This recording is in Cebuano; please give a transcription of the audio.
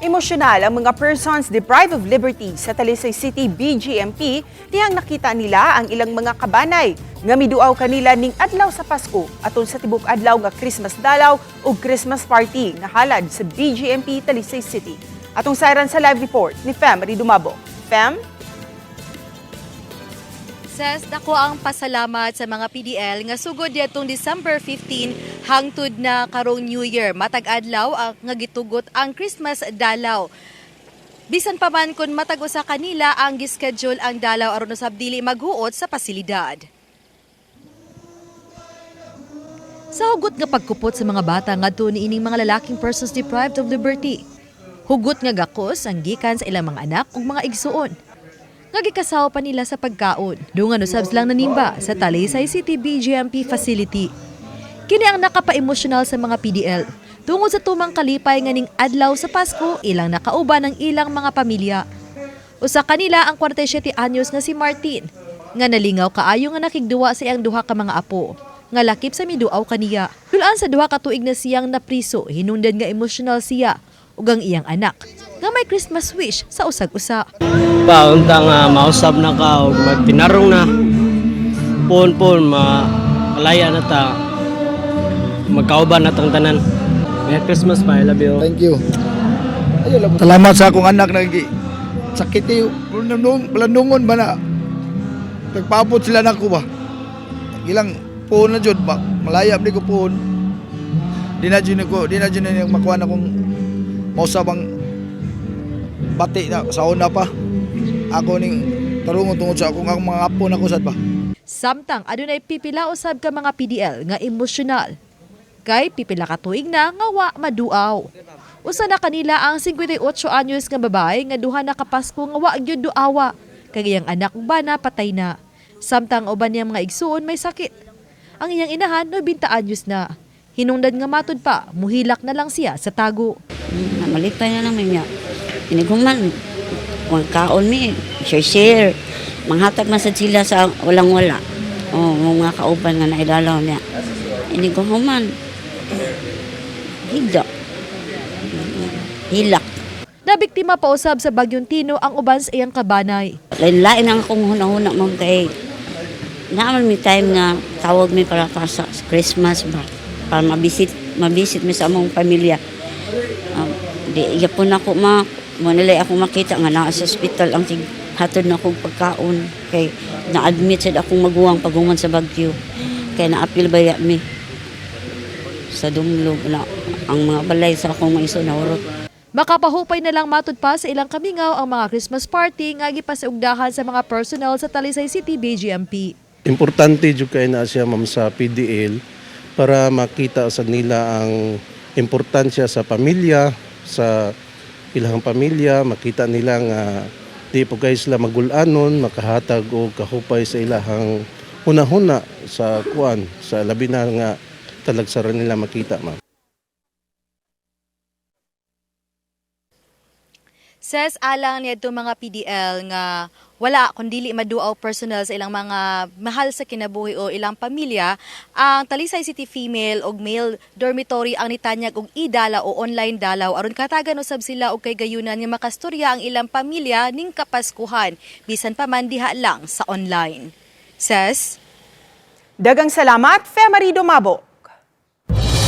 Emosyonal ang mga persons deprived of liberty sa Talisay City BGMP dihang nakita nila ang ilang mga kabanay nga miduaw kanila ning adlaw sa Pasko atol sa tibok adlaw nga Christmas dalaw ug Christmas party nga halad sa BGMP Talisay City. Atong sayran sa live report ni Fem Dumabo. Fem? Ses, dako ang pasalamat sa mga PDL nga sugod diatong December 15 hangtod na karong New Year. Matag adlaw ang nga gitugot ang Christmas dalaw. Bisan pa man kun matag usa kanila ang gischedule ang dalaw aron usab dili maghuot sa pasilidad. Sa hugot nga pagkupot sa mga bata ngadto niining mga lalaking persons deprived of liberty. Hugot nga gakos ang gikan sa ilang mga anak ug mga igsuon nga gikasaw pa nila sa pagkaon. Dungan usab silang nanimba sa Talisay City BGMP facility. Kini ang nakapa-emosyonal sa mga PDL. Tungod sa tumang kalipay nga ning adlaw sa Pasko, ilang nakauban ang ilang mga pamilya. Usa kanila ang 47 anyos nga si Martin, nga nalingaw kaayo nga nakigduwa sa iyang duha ka mga apo, nga lakip sa miduaw kaniya. Dulaan sa 2 ka tuig na siyang napriso, hinungdan nga emosyonal siya ug ang iyang anak, nga may Christmas wish sa usag-usa. Pa unta nga mausab na ka og magtinarong na puon puon malaya na ta, magkauban na tang tanan. Merry Christmas pa, I love you. Thank you. Salamat sa akong anak na sakit eh, balandungon ba na? Nagpaabot sila na ako ba? Ilang puon na jud ba? Malaya di ko puon. Di na jud ni makuha na kung mausab ang bati na sa una pa. Ako ning tarungon tungod sa akong mga apo na ko sad ba. Samtang adunay pipila usab ka mga PDL nga emosyonal. Kay pipila ka tuig na nga wa maduaw. Usa na kanila ang 58 anyos nga babae nga duha na ka Pasko nga wa gyud duawa kay iyang anak ug bana patay na. Samtang uban niyang mga igsuon may sakit. Ang iyang inahan 90 anyos na. Hinungdan nga matud pa, muhilak na lang siya sa tago. Malipay na lang niya. Inighuman, kung kaon mi, share share. Manghatag man sad sila sa walang wala. Oh, mga kauban nga naidalaw niya. Inighuman. Higda. Hilak. Nabiktima pa usab sa Bagyong Tino ang uban sa iyang kabanay. Lain-lain ang akong huna-huna, ma'am, kay naaman mi time nga tawag mi para pa sa Christmas ba para mabisit mi sa among pamilya. Di gyapon ako ma mo nilay ako makita nga naa sa ospital ang tig hatod na akong pagkaon kay na-admit sad akong maguwang paghuman sa bagyo kay naapil baya mi sa dumlog na ang mga balay sa akong mga iso nahurot. Makapahupay na lang matud pa sa ilang kamingaw ang mga Christmas party nga gipasaugdahan sa mga personnel sa Talisay City BGMP. Importante jud kay na siya, ma'am, sa PDL para makita sa nila ang importansya sa pamilya, sa ilang pamilya, makita nila nga di po kay sila magulanon, makahatag og kahupay sa ilahang hunahuna sa kuan, sa labi na nga talagsaran nila makita, ma'am. Says alang niadto mga PDL nga wala kun dili maduaw personnel sa ilang mga mahal sa kinabuhi o ilang pamilya, ang Talisay City female og male dormitory ang nitanyag og idala o online dalaw aron katagan usab sila og kay gayunan nga makastorya ang ilang pamilya ning Kapaskuhan bisan pa man diha lang sa online. Says Dagang salamat, Femary Dumabo.